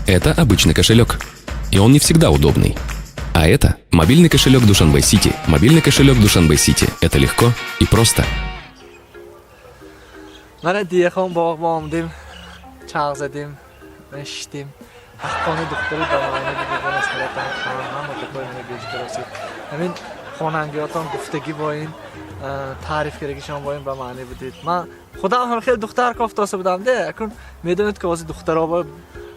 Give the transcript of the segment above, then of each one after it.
Это обычный кошелек. И он не всегда удобный. А это мобильный кошелек Душанбе Сити. Мобильный кошелек Душанбе Сити. Это легко и просто. Мана Диехон боғ мо омадем, чарх задем, шиштем. Ҳаққони духтари ба маъни будигон саратон ҳама гапои мана гӯш каросед. Ҳамин хонангиётон гуфтагӣ бо ин таъриф кардагишон бо ин ба маъне будед. Ман худам ҳам хеле духтар кофтоса будам де. Акун медонед, ки ҳозир духтаро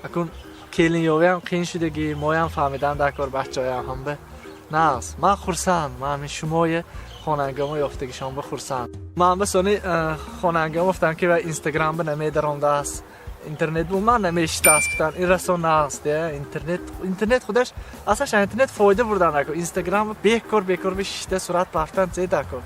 акун келин ёвиам қиин шудагӣ, моям фаҳмидан дар кор бачаҳоям ҳам ба нағз. Ман хурсанд, ман ҳамин шумои хонангиҳомо ёфтагишон ба хурсанд. Ман ба сони хонангиҳом гуфтам, ки ва Инстаграм ба намедаромдааст, интернет ман намешитааст, гуфтан ин расо нағз де. Интернет худаш аслаш интернет фоида бурдан нако. Инстаграм бекор бекор бишишта сурат бафтан зе дако.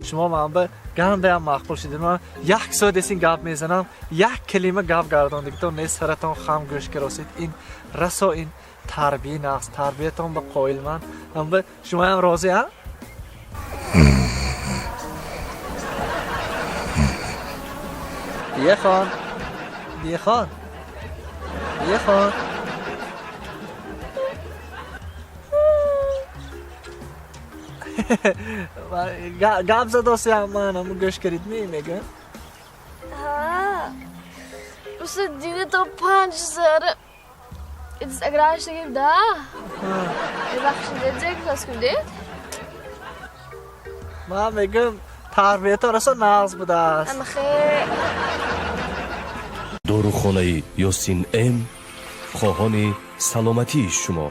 Шумо ман ба гандаям маъқул шудед. Ман як соат эсин гап мезанам, як калима гап гардондагитон не, саратон хам гӯш каросед. Ин расо ин тарбия нағз, тарбиятон ба қоил ман. Ҳам шумоям розӣ а? Диехон, Диехон, Диехон. Гап задосиам ман, ҳаму гӯш карид ми мегӯям? Ҳа. Просто дина то 5 сара Инстаграм шагим да. Бахшида, ҷек кудед? Ман мегӯям, тарбиятон расо нағз будааст. Амахе. Дорухонаи Ёсин М хоҳони саломатии шумо.